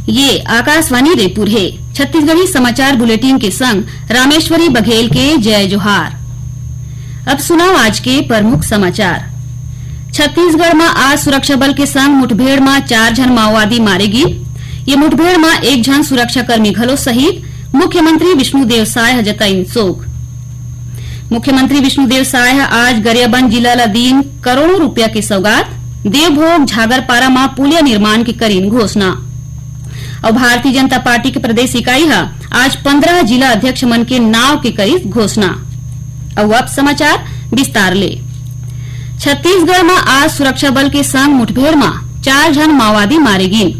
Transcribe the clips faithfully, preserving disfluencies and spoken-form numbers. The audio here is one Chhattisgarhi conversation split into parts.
ये आकाशवाणी रईपुर हे। छत्तीसगढ़ी समाचार बुलेटिन के संग रामेश्वरी बघेल के जय जोहार। अब सुनव आज के प्रमुख समाचार। छत्तीसगढ़ म आज सुरक्षा बल के संग मुठभेड़ म चार झन माओवादी मारे गिन। ये मुठभेड़ म एक झन सुरक्षाकर्मी घलो शहीद, मुख्यमंत्री विष्णुदेव साय ह जताइन शोक। मुख्यमंत्री विष्णुदेव साय ह आज गरियाबंद जिला ल दीन करोड़ों रुपया के सौगात, देवभोग झागरपारा म पुलिया निर्माण के करीन घोषणा। अउ भारतीय जनता पार्टी के प्रदेश इकाई ह आज पंद्रह जिला अध्यक्ष मन के नाव के करीस घोषणा। अउ अब समाचार विस्तार ले। छत्तीसगढ़ म आज सुरक्षा बल के संग मुठभेड़ म चार झन माओवादी मारे गिन।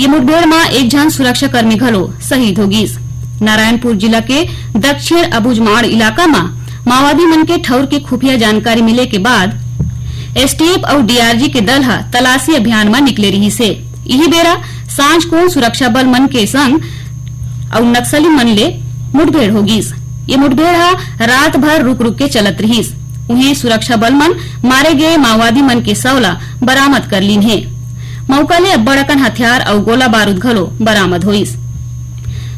ये मुठभेड़ म एक झन सुरक्षाकर्मी घलो शहीद हो गिस। नारायणपुर जिला के दक्षिण अबुझमाड़ इलाका म माओवादी मन के ठउर के खुफिया जानकारी मिले के बाद एसटीएफ अउ डीआरजी के दल ह तलाशी अभियान म निकले रिहिस हे। इही बेरा सांझ कोन सुरक्षा बल मन के संग अउ नक्सली मन ले मुठभेड़ हो गिस। ये मुठभेड़ ह रात भर रुक-रुक के चलत रिहिस। उहें, सुरक्षा बल मन मारे गे माओवादी मन के शव ल बरामद कर लीन हे। मउका ले अब्बड़ अकन हथियार अउ गोला बारूद घलो बरामद होइस।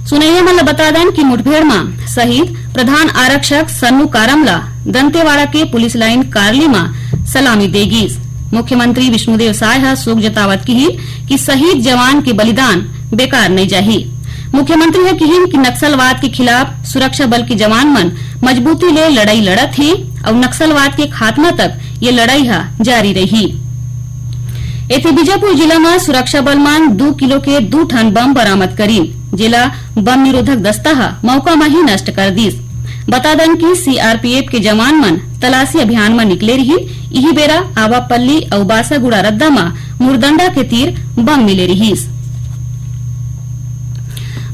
सुनइया मन ल बता दन कि मुठभेड़ म शहीद प्रधान आरक्षक सन्नू कारम ल दंतेवाड़ा के पुलिस लाइन कारली म सलामी दे गिस। मुख्यमंत्री विष्णुदेव साय ह शोक जतावत किहिन कि शहीद जवान के बलिदान बेकार नइ जाही। मुख्यमंत्री ह किहिन कि नक्सलवाद के खिलाफ सुरक्षा बल के जवान मन मजबूती ले लड़ाई लड़त हें अउ नक्सलवाद के खात्मा तक ये लड़ाई ह जारी रही। एती बीजापुर जिला म सुरक्षा बल मन दू किलो के दू ठन बम बरामद करीन, जेला बम निरोधक दस्ता ह मौका म ही नष्ट कर दिस। बता दन कि सीआरपीएफ के जवान मन तलाशी अभियान म निकले रिहिन, इही बेरा आवापल्ली अउ बासागुड़ा रद्दा म मुरदंडा के तीर बम मिले रिहिस।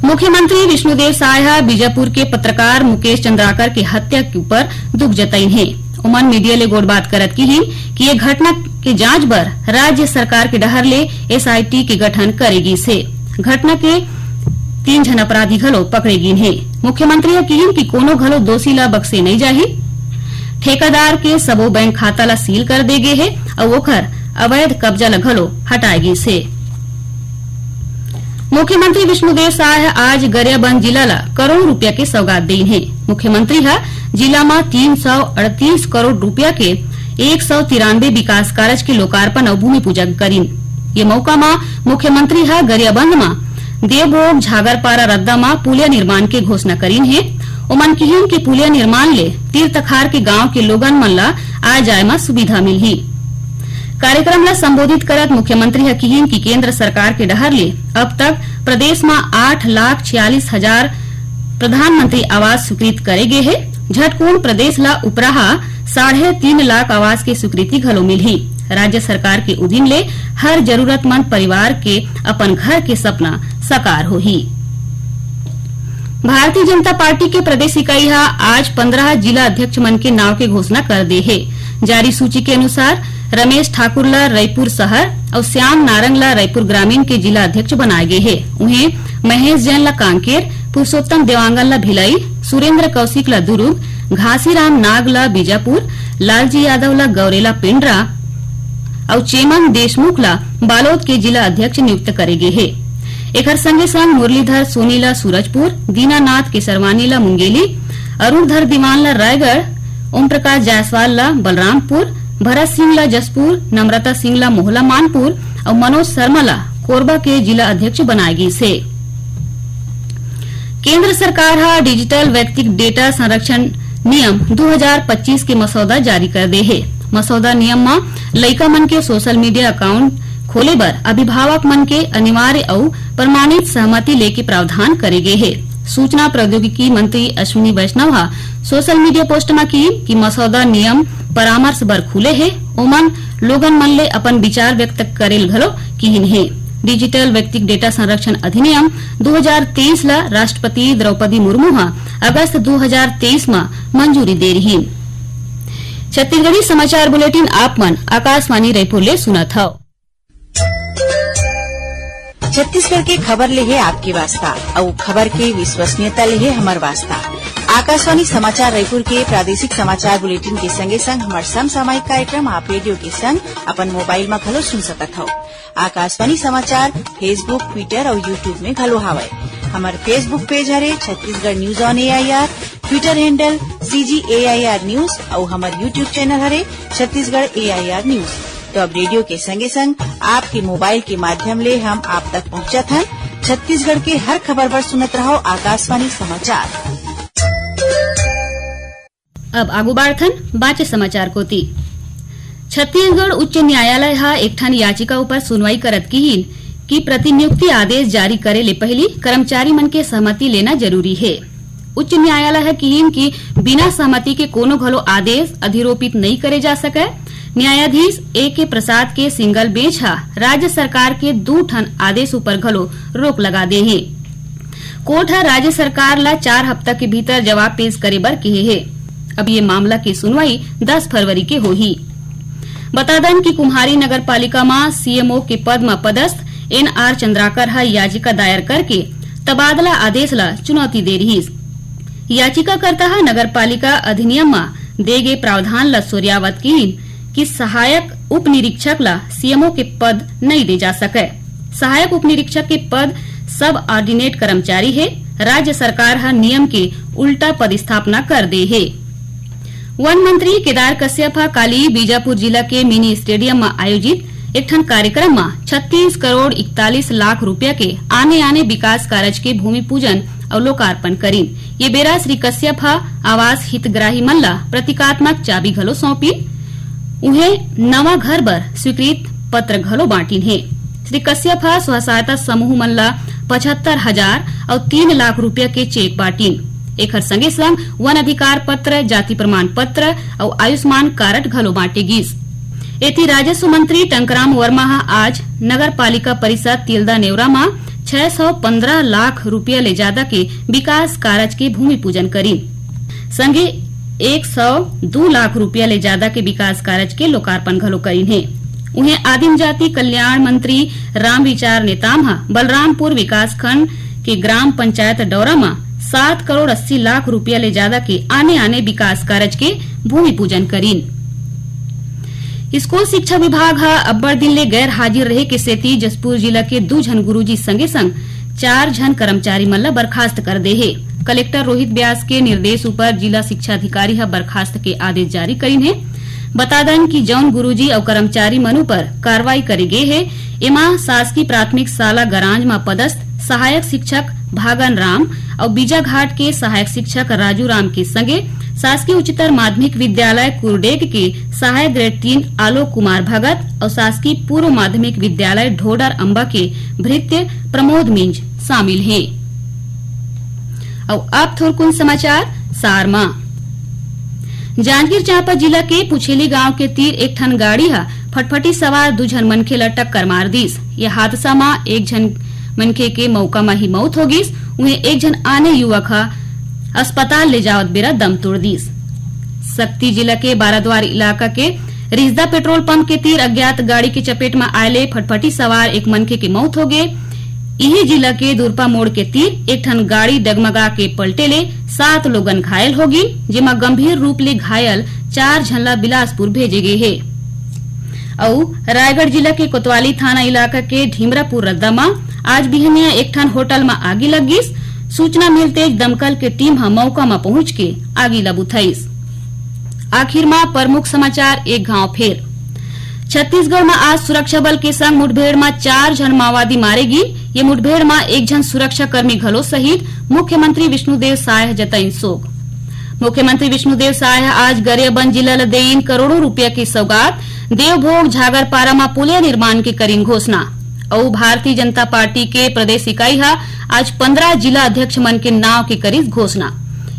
मुख्यमंत्री विष्णुदेव साय ह बीजापुर के पत्रकार मुकेश चंद्राकर के हत्या के ऊपर दुख जताइन हे। ओमन मीडिया ले गोठबात करत किहिन कि ये घटना के जांच बर राज्य सरकार के डहर ले एसआईटी के गठन करे गिस हे। घटना के तीन झन अपराधी घलो पकड़े गिन हे। मुख्यमंत्री ह किहिन कि कोनो घलो दोषी ला बक्से नइ जाही। ठेकेदार के सबो बैंक खाता ला सील कर दे गे हे अउ ओखर अवैध कब्जा ला घलो हटाए गिस हे। मुख्यमंत्री विष्णुदेव साय ह आज गरियाबंद जिला ला करोड़ों रुपया के सौगात देइन हे। मुख्यमंत्री ह जिला म तीन सौ अड़तीस करोड़ रुपया के एक सौ तिरानबे विकास कारज के लोकार्पण अउ भूमि पूजन करीन। ये मौका म मुख्यमंत्री ह गरियाबंद म देवभोग झागरपारा रद्दा म पुलिया निर्माण के घोषणा करीन हे। ओमन किहिन कि पुलिया निर्माण ले तीर तखार के गांव के लोगन मन ल आय जाय म सुविधा मिलही। कार्यक्रम ल संबोधित करत मुख्यमंत्री ह किहिन कि केंद्र सरकार के डहर ले अब तक प्रदेश म आठ लाख छियालीस हजार प्रधानमंत्री आवास स्वीकृत करे गे हे। झटकुन प्रदेश ल उपराहा साढ़े तीन लाख आवास के स्वीकृति घलो मिलही। राज्य सरकार के उदिम ले हर जरूरतमंद परिवार के अपन घर के सपना साकार होही। भारतीय जनता पार्टी के प्रदेश इकाई ह आज पंद्रह जिला अध्यक्ष मन के नाव के घोषणा कर दे हे। जारी सूची के अनुसार रमेश ठाकुर ल रईपुर शहर अउ श्याम नारंग ल रईपुर ग्रामीण के जिला अध्यक्ष बनाए गे हे। उहें, महेश जैन ल कांकेर, पुरुषोत्तम देवांगन ल भिलाई, सुरेंद्र कौशिक ल दुरूग, घासीराम नाग ल बीजापुर, लालजी यादव ल गौरेला पेंड्रा अउ चेमन देशमुख ल बालोद के जिला अध्यक्ष नियुक्त करे गे हे। एखर संगे संग मुरलीधर सोनी ल सूरजपुर, दीनानाथ केसरवानी ल मुंगेली, अरुणधर दीवान ल रायगढ़, ओम प्रकाश जायसवाल ल बलरामपुर, भरत सिंह ल जशपुर, नम्रता सिंह ल मोहला मानपुर अउ मनोज शर्मा ल कोरबा के जिला अध्यक्ष बनाए गिस हे। केंद्र सरकार ह डिजिटल वैयक्तिक डेटा संरक्षण नियम दू हजार पच्चीस के मसौदा जारी कर दे हे। मसौदा नियम म लइका मन के सोशल मीडिया अकाउंट खोले बर अभिभावक मन के अनिवार्य अउ प्रमाणित सहमति लेके प्रावधान करे गे हे। सूचना प्रौद्योगिकी मंत्री अश्विनी वैष्णव ह सोशल मीडिया पोस्ट म किहिन कि मसौदा नियम परामर्श बर खुले हे, ओमन लोगन मन ले अपन विचार व्यक्त करे ल घलो किहिन हे। डिजिटल वैयक्तिक डेटा संरक्षण अधिनियम दू हजार तेईस ल राष्ट्रपति द्रौपदी मुर्मू ह अगस्त दू हजार तेईस म मंजूरी दे रिहिन। छत्तीसगढ़ी समाचार बुलेटिन आप मन आकाशवाणी रायपुर ले सुनत हव। छत्तीसगढ़ के खबर ले हे आपके वास्ता, अउ खबर के विश्वसनीयता ले हे हमर वास्ता। आकाशवाणी समाचार रायपुर के प्रादेशिक समाचार बुलेटिन के संगे संग हमर समसामयिक कार्यक्रम आप रेडियो के संग अपन मोबाइल म घलो सुन सकत हव। आकाशवाणी समाचार Facebook, Twitter अउ YouTube में घलो हावय। हमर Facebook पेज हरे Chhattisgarh news on AIR, Twitter handle CG AIR news अउ हमर YouTube चैनल हरे छत्तीसगढ़ एआईआर न्यूज। तो अब रेडियो के संगे संग आपके मोबाइल के माध्यम ले हम आप तक पहुंचत हन। छत्तीसगढ़ के हर खबर बर सुनत रहो आकाशवाणी समाचार। अब आगू बाढ़थन बाचे समाचार कोति। छत्तीसगढ़ उच्च न्यायालय ह एक ठन याचिका ऊपर सुनवाई करत किहीन कि प्रतिनियुक्ति आदेश जारी करे ले पहिली कर्मचारी मन के सहमति लेना जरूरी हे। उच्च न्यायालय ह किहीन कि बिना सहमति के कोनो घलो आदेश अधिरोपित नइ करे जा सकय। न्यायाधीश ए के प्रसाद के सिंगल बेंच ह राज्य सरकार के दू ठन आदेश ऊपर घलो रोक लगा दे हे। कोर्ट ह राज्य सरकार ल चार हफ्ता के भीतर जवाब पेश करे बर कहे हे। अब ये मामला के सुनवाई दस फरवरी के होही। बता दन कि कुम्हारी नगर पालिका म सीएमओ के पद म पदस्थ एनआर चंद्राकर ह याचिका दायर करके तबादला आदेश ल चुनौती दे रिहिस। याचिकाकर्ता ह नगर पालिका अधिनियम म दे गे प्रावधान ल सोरियावत किहीन कि सहायक उप निरीक्षक ल सीएमओ के पद नइ दे जा सकय। सहायक उप निरीक्षक के पद सबऑर्डिनेट कर्मचारी हे। राज्य सरकार ह नियम के उल्टा पदस्थापना कर दे हे। वन मंत्री केदार कश्यप ह काली बीजापुर जिला के मिनी स्टेडियम म आयोजित एक ठन कार्यक्रम म छत्तीस करोड़ इकतालीस लाख रुपया के आने-आने विकास कारज के भूमि पूजन अउ लोकार्पण करिन। ये बेरा श्री कश्यप ह आवास हितग्राही मन ल प्रतीकात्मक चाबी घलो सौंपिन। उहें, नवा घर बर स्वीकृत पत्र घलो बांटिन हे। श्री कश्यप ह स्व सहायता समूह मन ल पचहत्तर हजार अउ तीन लाख रुपया के चेक बांटिन। एखर संगे संग वन अधिकार पत्र, जाति प्रमाण पत्र अउ आयुष्मान कारड घलो बांटे गिस। एती राजस्व मंत्री टंकराम वर्मा ह आज नगर पालिका परिषद तिल्दा नेवरा म छह सौ पंद्रह लाख रुपया ले जादा के विकास कारज के भूमि पूजन करिन। संगे एक सौ दू लाख रुपया ले जादा के विकास कारज के लोकार्पण घलो करिन हे। उहें, आदिम जाति कल्याण मंत्री रामविचार नेताम ह बलरामपुर विकासखंड के ग्राम पंचायत डौरा म सात करोड़ अस्सी लाख रुपया ले जादा के आने-आने विकास कारज के भूमि पूजन करिन। स्कूल शिक्षा विभाग ह अब्बड़ दिन ले गैर हाजिर रहे के सेती जशपुर जिला के दू झन गुरुजी संगे संग चार झन कर्मचारी मन ल बर्खास्त कर दे हे। कलेक्टर रोहित व्यास के निर्देश उपर जिला शिक्षा अधिकारी ह बर्खास्त के आदेश जारी करिन हे। बता दन कि जौन गुरुजी अउ कर्मचारी मन उपर कार्रवाई करे गे हे, एमा शासकीय प्राथमिक शाला गरांज म पदस्थ सहायक शिक्षक भागन राम अउ बीजाघाट के सहायक शिक्षक राजू राम के संगे शासकीय उच्चतर माध्यमिक विद्यालय कुरडेग के सहायक ग्रेड तीन आलोक कुमार भगत अउ शासकीय पूर्व माध्यमिक विद्यालय ढोडर अम्बा के भृत्य प्रमोद मिंज शामिल हे। अउ अब थोरकुन समाचार सार म। जांजगीर चांपा जिला के पुछेली गांव के तीर एक ठन गाड़ी ह फटफटी सवार दू झन मनखे ल टक्कर मार दिस। ये हादसा म एक झन मनखे के मौका म ही मौत हो गिस, उहें एक झन आने युवक ह अस्पताल ले जावत बेरा दम तोड़ दिस। सक्ती जिला के बाराद्वार इलाका के रिजदा पेट्रोल पंप के तीर अज्ञात गाड़ी के चपेट म आए ले फटफटी सवार एक मनखे के मौत हो गे। इही जिला के दुरपा मोड़ के तीर एक ठन गाड़ी डगमगा के पलटे ले सात लोगन घायल हो गिन, जेमा गंभीर रूप ले घायल चार झन ला बिलासपुर भेजे गे हे। अउ रायगढ़ जिला के कोतवाली थाना इलाका के ढीमरापुर रद्दा म आज बिहनिया एक ठन होटल म आगी लग गिस। सूचना मिलते दमकल के टीम ह मौका म पहुंच के आगी ल बुझाइस। आखिर म प्रमुख समाचार एक घाव फेर। छत्तीसगढ़ म आज सुरक्षा बल के संग मुठभेड़ म चार झन माओवादी मारे गिन। ये मुठभेड़ म एक झन सुरक्षाकर्मी घलो शहीद, मुख्यमंत्री विष्णुदेव साय ह जताइन शोक। मुख्यमंत्री विष्णुदेव साय ह आज गरियाबंद जिला ल देइन करोड़ों रुपया के सौगात, देवभोग झागरपारा म पुलिया निर्माण के करिन घोषणा। अउ भारतीय जनता पार्टी के प्रदेश इकाई ह आज पंद्रह जिला अध्यक्ष मन के नाव के करिस घोषणा।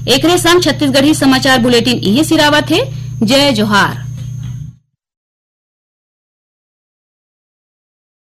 एकरे संग छत्तीसगढ़ी समाचार बुलेटिन इहें सिरावत हे। जय जोहार।